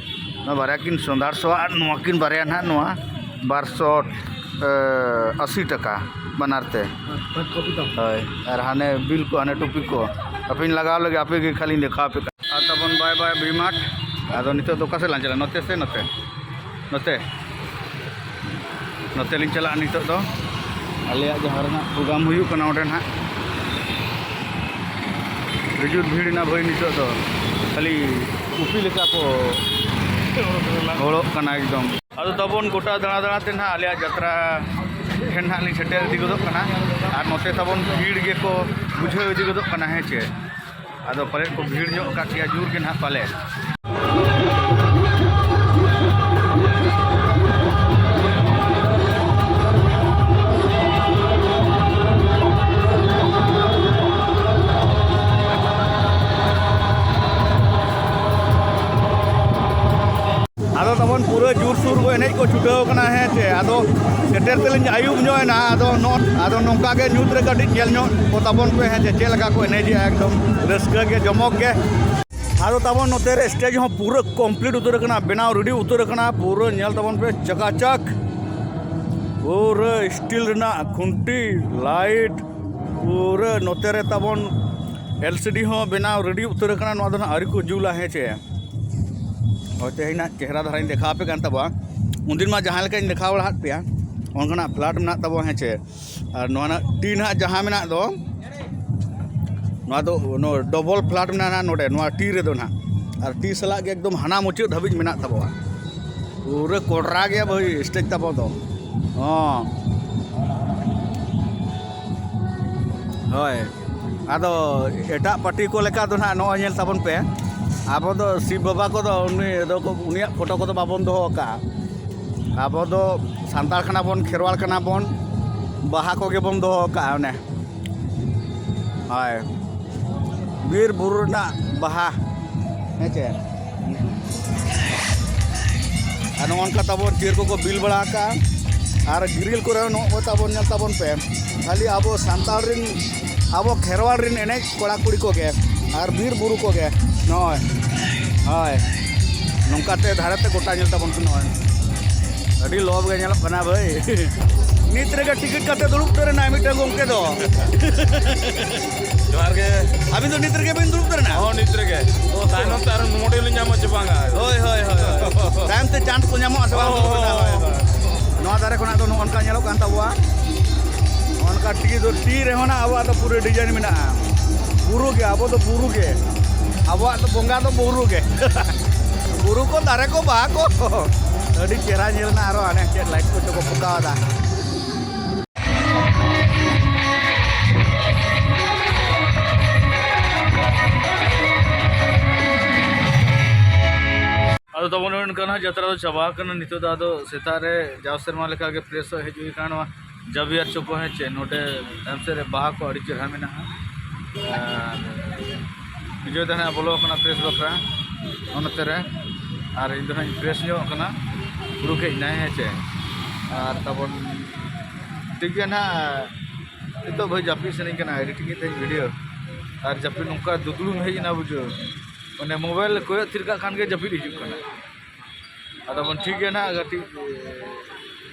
ᱱᱚᱣᱟ ᱵᱟᱨᱭᱟ ᱠᱤᱱ ᱥᱚᱸᱫᱷᱟᱲ ᱥᱚᱣᱟᱜ, ᱟᱨ ᱱᱚᱣᱟ ᱠᱤᱱ ᱵᱟᱨᱭᱟ ᱱᱟᱦᱟᱜ ᱱᱚᱣᱟ ᱵᱟᱨᱥᱚ, ᱮ, ᱟᱥᱤ ᱴᱟᱠᱟ ᱵᱟᱱᱟᱨ ᱛᱮ᱾ ᱦᱳᱭ, ᱟᱨ ᱦᱟᱱᱮ ᱵᱤᱞ ᱠᱚ, ᱦᱟᱱᱮ ᱴᱩᱯᱤ ᱠᱚ ᱟᱯᱮᱧ ᱞᱟᱜᱟᱣ ᱞᱟᱹᱜᱤᱫ, ᱟᱯᱮ ᱜᱮ ᱠᱷᱟᱹᱞᱤᱧ ᱫᱮᱠᱷᱟᱣ ᱟᱯᱮ ᱠᱟᱱᱟ᱾ ᱟᱨ ᱛᱟᱵᱚᱱ ᱵᱟᱭ ᱵᱟᱭ ᱵᱷᱤ ᱢᱟᱨᱴ᱾ ᱟᱫᱚ ᱱᱤᱛᱚᱜ ᱫᱚ ᱚᱠᱟ ᱥᱮᱫ ᱞᱟᱝ ᱪᱟᱞᱟᱜᱼᱟ? ᱱᱚᱛᱮ ᱥᱮ ᱱᱚᱛᱮ? ᱱᱚᱛᱮ᱾ ᱱᱚᱛᱮ ᱞᱤᱧ ᱪᱟᱞᱟᱜᱼᱟ ᱱᱤᱛᱚᱜ ᱫᱚ᱾ ᱟᱞᱮᱭᱟᱜ ᱡᱟᱦᱟᱸ ᱨᱮᱱᱟᱜ ᱯᱨᱳᱜᱨᱟᱢ ᱦᱩᱭᱩᱜ ᱠᱟᱱᱟ ᱚᱸᱰᱮ ᱱᱟᱦᱟᱜ᱾ ᱟᱹᱰᱤ ᱡᱳᱨ ᱵᱷᱤᱲ ᱮᱱᱟ ᱵᱷᱟᱹᱭ ᱱᱤᱛᱚᱜ ᱫᱚ᱾ ᱠᱷᱟᱹᱞᱤ ᱠᱩᱯᱤ ᱞᱮᱠᱟ ᱠᱚ ᱦᱚᱲᱚᱜ ᱠᱟᱱᱟ ᱮᱠᱫᱚᱢ᱾ ᱟᱫᱚ ᱛᱟᱵᱚᱱ ᱜᱚᱴᱟ ᱫᱟᱬᱟ ᱫᱟᱬᱟ ᱛᱮ ᱱᱟᱦᱟᱜ ᱟᱞᱮᱭᱟᱜ ᱡᱟᱛᱨᱟ ᱴᱷᱮᱱ ᱱᱟᱦᱟᱜ ᱞᱤᱧ ᱥᱮᱴᱮᱨ ᱤᱫᱤ ᱜᱚᱫᱚᱜ ᱠᱟᱱᱟ᱾ ᱟᱨ ᱱᱚᱛᱮ ᱛᱟᱵᱚᱱ ᱵᱷᱤᱲ ᱜᱮᱠᱚ ᱵᱩᱡᱷᱟᱹᱣ ᱤᱫᱤ ᱜᱚᱫᱚᱜ ᱠᱟᱱᱟ, ᱦᱮᱸ ᱪᱮ᱾ ᱟᱫᱚ ᱯᱟᱞᱮᱫ ᱠᱚ ᱵᱷᱤᱲ ᱧᱚᱜ ᱟᱠᱟᱫ ᱜᱮᱭᱟ ᱡᱳᱨ ᱜᱮ ᱱᱟᱦᱟᱜ ᱯᱟᱞᱮ᱾ ᱠᱚ ᱪᱷᱩᱴᱟᱹᱣ ᱠᱟᱱᱟ, ᱦᱮᱸ ᱪᱮ᱾ ᱟᱫᱚ ᱥᱮᱴᱮᱨ ᱛᱮᱞᱤᱧ ᱟᱹᱭᱩᱵ ᱧᱚᱜ ᱮᱱᱟ᱾ ᱟᱫᱚ ᱱᱚ-, ᱟᱫᱚ ᱱᱚᱝᱠᱟ ᱜᱮ ᱧᱩᱛ ᱨᱮ ᱠᱟᱹᱴᱤᱡ ᱧᱮᱞ ᱧᱚᱜ ᱠᱚ ᱛᱟᱵᱚᱱ ᱯᱮ, ᱦᱮᱸ ᱪᱮ, ᱪᱮᱫ ᱞᱮᱠᱟ ᱠᱚ ᱮᱱᱮᱡᱮᱜᱼᱟ, ᱮᱠᱫᱚᱢ ᱨᱟᱹᱥᱠᱟᱹ ᱜᱮ, ᱡᱚᱢᱚᱠ ᱜᱮ᱾ ᱟᱫᱚ ᱛᱟᱵᱚᱱ ᱱᱚᱛᱮ ᱨᱮ stage ᱦᱚᱸ ᱯᱩᱨᱟᱹ complete ᱩᱛᱟᱹᱨ ᱟᱠᱟᱱᱟ, ᱵᱮᱱᱟᱣ ready ᱩᱛᱟᱹᱨ ᱟᱠᱟᱱᱟ᱾ ᱯᱩᱨᱟᱹ ᱧᱮᱞ ᱛᱟᱵᱚᱱ ᱯᱮ ᱪᱟᱠᱟᱪᱟᱠ, ᱯᱩᱨᱟᱹ steel ᱨᱮᱱᱟᱜ ᱠᱷᱩᱱᱴᱤ, light, ᱯᱩᱨᱟᱹ ᱱᱚᱛᱮ ᱨᱮ ᱛᱟᱵᱚᱱ LCD ᱦᱚᱸ ᱵᱮᱱᱟᱣ ready ᱩᱛᱟᱹᱨ ᱟᱠᱟᱱᱟ᱾ ᱱᱚᱣᱟ ᱫᱚ ᱱᱟᱜ ᱟᱹᱣᱨᱤ ᱠᱚ ᱡᱩᱞᱟ, ᱦᱮᱸ ᱪᱮ᱾ ᱦᱳᱭ, ᱛᱮᱦᱮᱧ ᱱᱟᱜ ᱪᱮᱦᱨᱟ ᱫᱷᱟᱨᱟᱧ ᱫᱮᱠᱷᱟᱣ ᱟᱯᱮ ᱠᱟᱱ ᱛᱟᱵᱚᱱᱟ᱾ ᱩᱱᱫᱤᱱ ᱢᱟ ᱡᱟᱦᱟᱸ ᱞᱮᱠᱟᱧ ᱫᱮᱠᱷᱟᱣ ᱵᱟᱲᱟ ᱟᱫ ᱯᱮᱭᱟ, ᱚᱱᱠᱟᱱᱟᱜ flat ᱢᱮᱱᱟᱜ ᱛᱟᱵᱚᱱᱟ, ᱦᱮᱸ ᱪᱮ᱾ ᱟᱨ ᱱᱚᱣᱟ ᱱᱟᱜ ᱴᱤ ᱱᱟᱜ ᱡᱟᱦᱟᱸ ᱢᱮᱱᱟᱜ ᱫᱚ, ᱱᱚᱣᱟ ᱫᱚ, ᱱᱚᱣᱟ double flat ᱢᱮᱱᱟᱜᱼᱟ ᱱᱚᱰᱮ, ᱱᱚᱣᱟ ᱴᱤ ᱨᱮᱫᱚ ᱱᱟᱜ᱾ ᱟᱨ ᱴᱤ ᱥᱟᱞᱟᱜ ᱜᱮ ᱮᱠᱫᱚᱢ ᱦᱟᱱᱟ ᱢᱩᱪᱟᱹᱫ ᱫᱷᱟᱹᱵᱤᱡ ᱢᱮᱱᱟᱜ ᱛᱟᱵᱚᱱᱟ᱾ ᱯᱩᱨᱟᱹ ᱠᱚᱰᱨᱟ ᱜᱮᱭᱟ ᱵᱷᱟᱹᱭ, stage ᱛᱟᱵᱚ ᱫᱚ᱾ ᱦᱚᱸ᱾ ᱦᱳᱭ᱾ ᱟᱫᱚ ᱮᱴᱟᱜ party ᱠᱚ ᱞᱮᱠᱟ ᱫᱚ ᱱᱟᱦᱟᱜ ᱱᱚᱜᱼᱚᱭ ᱧᱮᱞ ᱛᱟᱵᱚᱱ ᱯᱮ, ᱟᱵᱚ ᱫᱚ ᱥᱤᱵ ᱵᱟᱵᱟ ᱠᱚᱫᱚ ᱩᱱᱤ ᱫᱚ, ᱩᱱᱤᱭᱟᱜ photo ᱠᱚᱫᱚ ᱵᱟᱵᱚᱱ ᱫᱚᱦᱚ ᱟᱠᱟᱫᱼᱟ᱾ ᱟᱵᱚ ᱫᱚ ᱥᱟᱱᱛᱟᱲ ᱠᱟᱱᱟ ᱵᱚᱱ, ᱠᱷᱮᱨᱣᱟᱲ ᱠᱟᱱᱟ ᱵᱚᱱ, ᱵᱟᱦᱟ ᱠᱚᱜᱮ ᱵᱚᱱ ᱫᱚᱦᱚ ᱟᱠᱟᱫᱼᱟ ᱚᱱᱮ᱾ ᱦᱳᱭ, ᱵᱤᱨ ᱵᱩᱨᱩ ᱨᱮᱱᱟᱜ ᱵᱟᱦᱟ, ᱦᱮᱸ ᱪᱮ? ᱟᱨ ᱱᱚᱜᱼᱚ ᱱᱚᱝᱠᱟ ᱛᱟᱵᱚᱱ ᱪᱤᱭᱟᱹᱨ ᱠᱚᱠᱚ ᱵᱤᱞ ᱵᱟᱲᱟ ᱟᱠᱟᱜᱼᱟ᱾ ᱟᱨ grill ᱠᱚᱨᱮ ᱦᱚᱸ ᱱᱚᱜᱼᱚᱭ ᱛᱟᱵᱚᱱ, ᱧᱮᱞ ᱛᱟᱵᱚᱱ ᱯᱮ, ᱠᱷᱟᱹᱞᱤ ᱟᱵᱚ ᱥᱟᱱᱛᱟᱲ ᱨᱮᱱ, ᱟᱵᱚ ᱠᱷᱮᱨᱣᱟᱲ ᱨᱮᱱ ᱮᱱᱮᱡ ᱠᱚᱲᱟ ᱠᱩᱲᱤ ᱠᱚᱜᱮ ᱟᱨ ᱵᱤᱨ ᱵᱩᱨᱩ ᱠᱚᱜᱮ᱾ ᱱᱚᱜᱼᱚᱭ, ᱦᱳᱭ, ᱱᱚᱝᱠᱟ ᱛᱮ ᱫᱷᱟᱨᱮ ᱛᱮ ᱜᱚᱴᱟ ᱧᱮᱞ ᱛᱟᱵᱚᱱ ᱯᱮ᱾ ᱱᱚᱜᱼᱚᱭ ᱟᱹᱰᱤ ᱞᱚᱵ ᱜᱮ ᱧᱮᱞᱚᱜ ᱠᱟᱱᱟ ᱵᱷᱟᱹᱭ᱾ ᱱᱤᱛ ᱨᱮᱜᱮ ᱴᱤᱠᱤᱴ ᱠᱟᱛᱮ ᱫᱩᱲᱩᱵ ᱩᱛᱟᱹᱨ ᱮᱱᱟᱭ ᱢᱤᱫᱴᱟᱝ ᱜᱚᱢᱠᱮ ᱫᱚ᱾ ᱡᱚᱦᱟᱨ ᱜᱮ᱾ ᱟᱹᱵᱤᱱ ᱫᱚ ᱱᱤᱛ ᱨᱮᱜᱮ ᱵᱤᱱ ᱫᱩᱲᱩᱵ ᱩᱛᱟᱹᱨ ᱮᱱᱟ? ᱦᱚᱸ, ᱱᱤᱛ ᱨᱮᱜᱮ᱾ ᱛᱟᱭᱱᱚᱢ ᱛᱮ ᱟᱨᱚ ᱱᱚᱰᱮ ᱞᱤᱧ ᱧᱟᱢᱟ ᱪᱮ ᱵᱟᱝᱟ? ᱦᱳᱭ, ᱦᱳᱭ, ᱦᱳᱭ, ᱦᱳᱭ᱾ ᱛᱟᱭᱚᱢ ᱛᱮ chance ᱠᱚ ᱧᱟᱢᱚᱜᱼᱟ ᱥᱮ ᱵᱟᱝ? ᱦᱳᱭ, ᱦᱳᱭ, ᱦᱳᱭ᱾ ᱱᱚᱣᱟ ᱫᱷᱟᱨᱮ ᱠᱷᱚᱱᱟᱜ ᱫᱚ ᱱᱚᱜᱼᱚ ᱱᱚᱝᱠᱟ ᱧᱮᱞᱚᱜ ᱠᱟᱱ ᱛᱟᱵᱚᱣᱟ᱾ ᱚᱱᱠᱟ ᱴᱤ ᱫᱚ ᱴᱤ ᱨᱮᱦᱚᱸ ᱱᱟᱜ ᱟᱵᱚᱣᱟᱜ ᱫᱚ ᱯᱩᱨᱟᱹ design ᱢᱮᱱᱟᱜᱼᱟ᱾ ᱵᱩᱨᱩ ᱜᱮ, ᱟᱵᱚ ᱫᱚ ᱵᱩᱨᱩ ᱜᱮ᱾ ᱟᱵᱚᱣᱟᱜ ᱫᱚ ᱵᱚᱸᱜᱟ ᱫᱚ ᱵᱩᱨᱩ ᱜᱮ᱾ ᱵᱩᱨᱩ ᱠᱚ, ᱫᱟᱨᱮ ᱠᱚ, ᱵᱟᱦᱟ ᱠᱚ᱾ ᱟᱹᱰᱤ ᱪᱮᱦᱨᱟ ᱧᱮᱞ ᱮᱱᱟ᱾ ᱟᱨᱚ ᱦᱟᱱᱮ ᱪᱮᱫ light ᱠᱚᱪᱚ ᱠᱚ ᱯᱚᱛᱟᱣ ᱮᱫᱟ᱾ ᱟᱫᱚ ᱛᱟᱵᱚᱱ ᱱᱚᱜᱼᱚᱭ ᱱᱚᱝᱠᱟ ᱱᱟᱦᱟᱜ ᱡᱟᱛᱨᱟ ᱫᱚ ᱪᱟᱵᱟ ᱟᱠᱟᱱᱟ᱾ ᱱᱤᱛᱚᱜ ᱫᱚ ᱟᱫᱚ ᱥᱮᱛᱟᱜ ᱨᱮ ᱡᱟᱣ ᱥᱮᱨᱢᱟ ᱞᱮᱠᱟ ᱜᱮ fresh ᱦᱮᱡ ᱦᱩᱭ ᱟᱠᱟᱱᱟ ᱱᱚᱣᱟ ᱡᱟᱵᱤᱭᱟᱨ ᱪᱚᱠᱚ, ᱦᱮᱸ ᱪᱮ, ᱱᱚᱰᱮ ᱛᱟᱭᱚᱢ ᱥᱮᱫ ᱨᱮ ᱵᱟᱦᱟ ᱠᱚ ᱟᱹᱰᱤ ᱪᱮᱦᱨᱟ ᱢᱮᱱᱟᱜᱼᱟ᱾ ᱟᱨ ᱵᱤᱡᱚᱭ ᱫᱟ ᱱᱟᱦᱟᱜ ᱵᱚᱞᱚ ᱟᱠᱟᱱᱟ fresh ᱵᱟᱠᱷᱨᱟ ᱚᱱᱛᱮ ᱨᱮ, ᱟᱨ ᱤᱧ ᱫᱚ ᱱᱟᱦᱟᱜ ᱤᱧ fresh ᱧᱚᱜ ᱟᱠᱟᱱᱟ᱾ ᱩᱰᱩᱠ ᱦᱮᱡ ᱮᱱᱟᱭ, ᱦᱮᱸ ᱥᱮ᱾ ᱟᱨ ᱛᱟᱵᱚᱱ ᱴᱷᱤᱠ ᱜᱮᱭᱟ ᱱᱟᱦᱟᱜ, ᱱᱤᱛᱚᱜ ᱵᱷᱟᱹᱭ ᱡᱟᱹᱯᱤᱫ ᱥᱟᱱᱟᱧ ᱠᱟᱱᱟ, editing ᱮᱫ ᱛᱟᱦᱮᱸᱧ video, ᱟᱨ ᱡᱟᱹᱯᱤᱫ ᱱᱚᱝᱠᱟ ᱫᱩᱫᱲᱩᱢ ᱦᱮᱡ ᱮᱱᱟ ᱵᱩᱡᱷᱟᱹᱣ, ᱢᱟᱱᱮ mobile ᱠᱚᱭᱚᱜ ᱛᱷᱤᱨ ᱠᱟᱜ ᱠᱷᱟᱱ ᱜᱮ ᱡᱟᱹᱯᱤᱫ ᱦᱤᱡᱩᱜ ᱠᱟᱱᱟ᱾ ᱟᱫᱚ ᱵᱚᱱ ᱴᱷᱤᱠ ᱜᱮᱭᱟ ᱱᱟᱦᱟᱜ, ᱠᱟᱹᱴᱤᱡ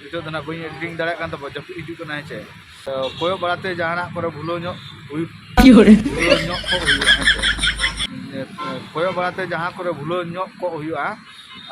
ᱱᱤᱛᱚᱜ ᱫᱚ ᱱᱟᱦᱟᱜ ᱵᱟᱹᱧ editing ᱫᱟᱲᱮᱭᱟᱜ ᱠᱟᱱ ᱛᱟᱵᱚᱱᱟ, ᱡᱟᱹᱯᱤᱫ ᱦᱤᱡᱩᱜ ᱠᱟᱱᱟ, ᱦᱮᱸ ᱪᱮ᱾ ᱛᱚ ᱠᱚᱭᱚᱜ ᱵᱟᱲᱟᱛᱮ ᱡᱟᱦᱟᱱᱟᱜ ᱠᱚᱨᱮ ᱵᱷᱩᱞᱟᱹᱣ ᱧᱚᱜ ᱦᱩᱭᱩᱜ, ᱵᱷᱩᱞᱟᱹᱣ ᱧᱚᱜ ᱠᱚᱜ ᱦᱩᱭᱩᱜᱼᱟ, ᱦᱮᱸ ᱪᱮ᱾ ᱠᱚᱭᱚᱜ ᱵᱟᱲᱟᱛᱮ ᱡᱟᱦᱟᱸ ᱠᱚᱨᱮ ᱵᱷᱩᱞᱟᱹᱣ ᱧᱚᱜ ᱠᱚᱜ ᱦᱩᱭᱩᱜᱼᱟ,